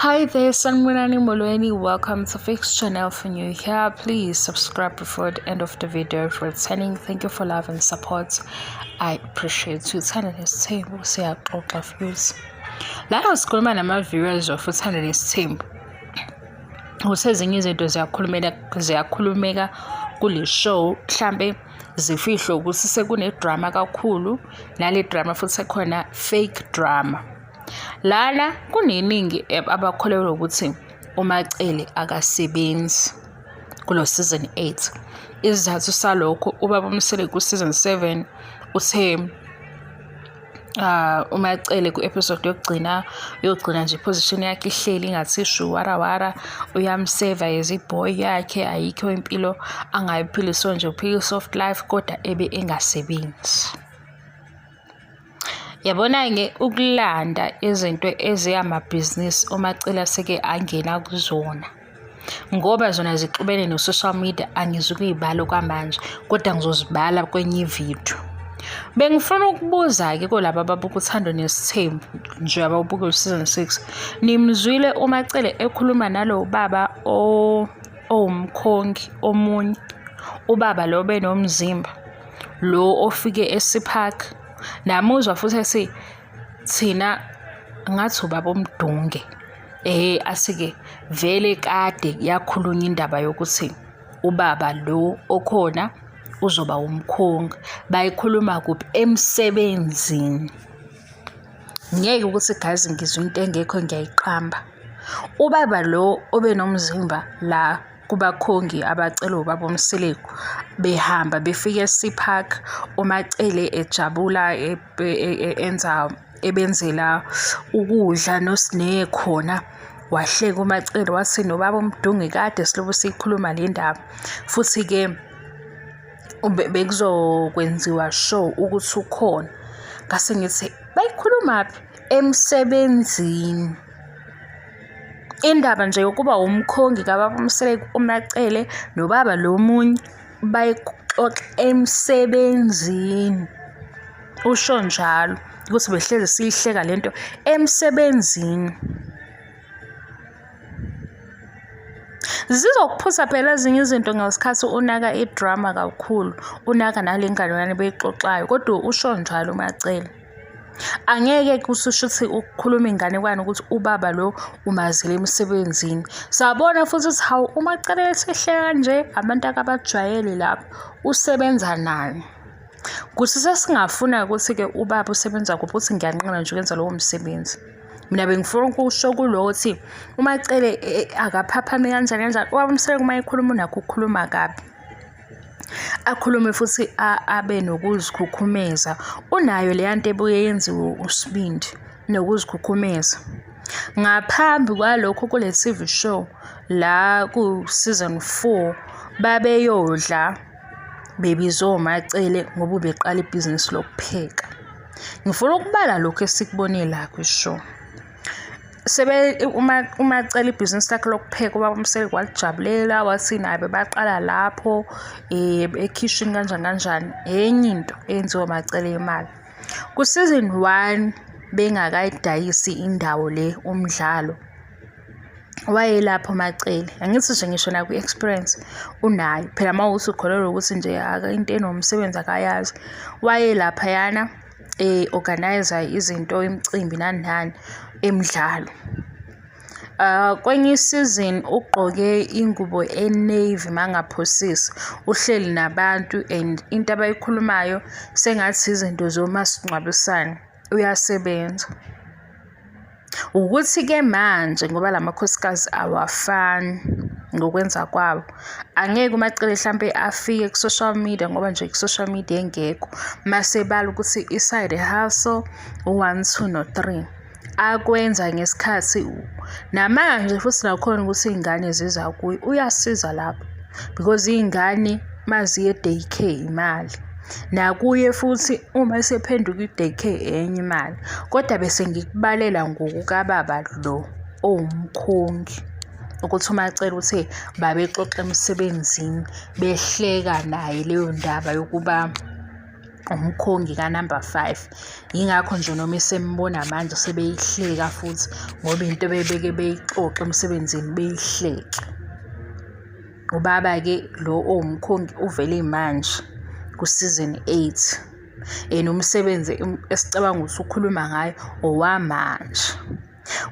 Hi there, Sanibonani Molweni. Welcome to Fix Channel. For new here, please subscribe before the end of the video. If returning, thank you for love and support. I appreciate you. Uthando Nesithembu siyaxoxa futhi. Lana sikhuluma nama-viewers of Uthando Nesithembu. Ukuthi ezinye izinto ziyakhulumela ziyakhulumeka kule show mhlambe zifihlwe ukuthi sekune-drama kakhulu nale drama futhi sekhona fake drama. Lana kuneningi abakholelwa ukuthi uMaCele akasebenzi kulo season 8. Isizathu salokho ubaba uMseleku ku-season 7 uthe uMaCele ku-episode yokugcina uyogcina nje iposition yakhe ihleli ingathi shu warawara uyamseva as iboy yakhe ayikho impilo angayiphili so nje uphila i-soft life kodwa ebe engasebenzi. Yabona-ke ukulanda izinto eziyamabhizinisi uMaCele aseke angena kuzona ngoba zona zixubene no-social media angizukuyibala okwamanje kodwa ngizozibala kwenye ividiyo. Bengifuna ukubuza-ke kulaba ababuka Uthando Nesithembu nje ababuka u-season 6, nimzwile uMaCele ekhuluma nalo baba owumkhongi omunye, ubaba lo obenomzimba? Lo ofike eSea-Park namuzwa futhi ethi thina ngathi ubaba uMdunge athi-ke vele kade yakhulunywa indaba yokuthi ubaba lo okhona uzoba umkhongi. Bayikhuluma kuphi? Emsebenzini. Ngeke ukuthi guys ngizwa into engekho ngiyayiqamba. Ubaba lo obenomzimba la kubakhongi abacela ubaba uMseleku behamba befika e-Sea Park uMaCele ejabula enza ebenzela ukudla noSne khona. Wahleka uMaCele wathi nobaba uMdunge kade silobu siyikhuluma le ndaba futhi-ke bekuzokwenziwa sure ukuthi ukhona. Ngase ngithi bayikhulumaphi? Emsebenzini. Indaba nje yokuba umkhongi kababa uMseleku uMaCele nobaba lo munye bayixoxa emsebenzini. Usho njalo ukuthi behlezi siyihleka lento emsebenzini. Zizokuphusa phela ezinye izinto ngesikhathi unaka idrama kakhulu, unaka nale nganekwane beyixoxayo kodwa usho njalo uMaCele. Angeke kusho ukuthi ukukhuluma inganekwane ukuthi ubaba lo umazile emsebenzini. Sabona futhi ukuthi hawu uMaCele esehleka kanje abantu akabajwayele lapho usebenza naye. Kuthi sesingafuna ukuthi-ke ubaba usebenza kuphi ukuthi ngiyanqena nje ukwenza lowo msebenzi. Mina bengifuna ukusho kulo ukuthi uMaCele akaphaphame kanjani kanjani. Ubaba uMseleku uma ekhuluma unakho ukukhuluma kabi. Akhulume futhi abe nokuzikhukhumeza. Unayo leya nto ebuye yenziwe uSibindi nokuzikhukhumeza. Ngaphambi kwalokho kule T_V show la ku-season 4 babeyodla bebizwe oMaCele ngoba ubeqala ibhizinisi lokupheka. Ngifuna ukubala lokhu esikubone la kwi-show. Sebe uma uMaCele ibhizinisi lakhe lokupheka ubaba uMseleku walijabulela wathi naye bebaqala lapho ekhishini kanjani kanjani. Enye into eyenziwa uMaCele imali. Ku-season 1 bengakayidayisi indawo le umdlalo wayelapho uMaCele. Angithi nje ngisho nakwi-experience unayo. Phela uma kuwukuthi ukholelwa ukuthi nje into enomsebenzi akayazi. Wayelaphayana e-organise-a izinto, imicimbi nani nani emidlalo. Kwenye isizini ugqoke ingubo e-navy uma ngingaphosisi, uhleli nabantu and into abayikhulumayo sengathi izinto zomasingcwabisane, uyasebenza. Ukuthi-ke manje ngoba la makhosikazi awafani ngokwenza kwawo, angeke uMaCele hlampe afike ku-social media ngoba nje ku-social media engekho mase ebala ukuthi i-side hustle u-one, two, no-three. Akwenza ngesikhathi namanje futhi nakhona ukuthi iy'ngane ziza kuye uyasiza lapho because iy'ngane maziya e-day care imali. Nakuye futhi uma esephenduka i-day care enye imali. Kodwa bese ngikubalela ngokukababa lo owumkhongi ukuthi uMaCele uthe babexoxa emsebenzini behleka naye leyo ndaba yokuba. Umkhongi ka-number 5. Yingakho nje noma esembona manje sebeyihleka futhi ngoba into ebebeke beyixoxe emsebenzini beyihleke. Ubaba-ke lo owumkhongi uvele manje ku-season 8 and umsebenzi esicabanga ukuthi ukhuluma ngayo owamanje.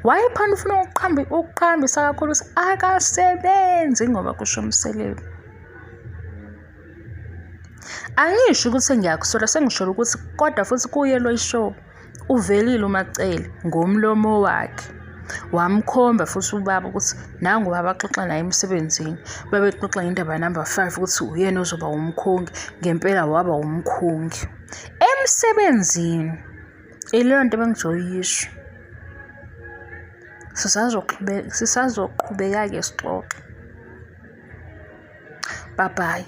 Wayephana ufuna ukuqhambisa kakhulu ukuthi akasebenzi ngoba kusho uMseleku. Angisho ukuthi ngiyakusola sengisholo ukuthi kodwa futhi kuye lo show uvelile uMaCele ngomlomo wakhe. Wamkhomba futhi ubaba ukuthi nangu ubaba axoxa naye emsebenzini. Babexoxa ngendaba number 5 ukuthi uyena ozoba umkhongi, ngempela waba umkhongi. Emsebenzini. Ileyo nto ebengizoyisho. Sisazoqhubeka-ke sixoxe. Bye bye.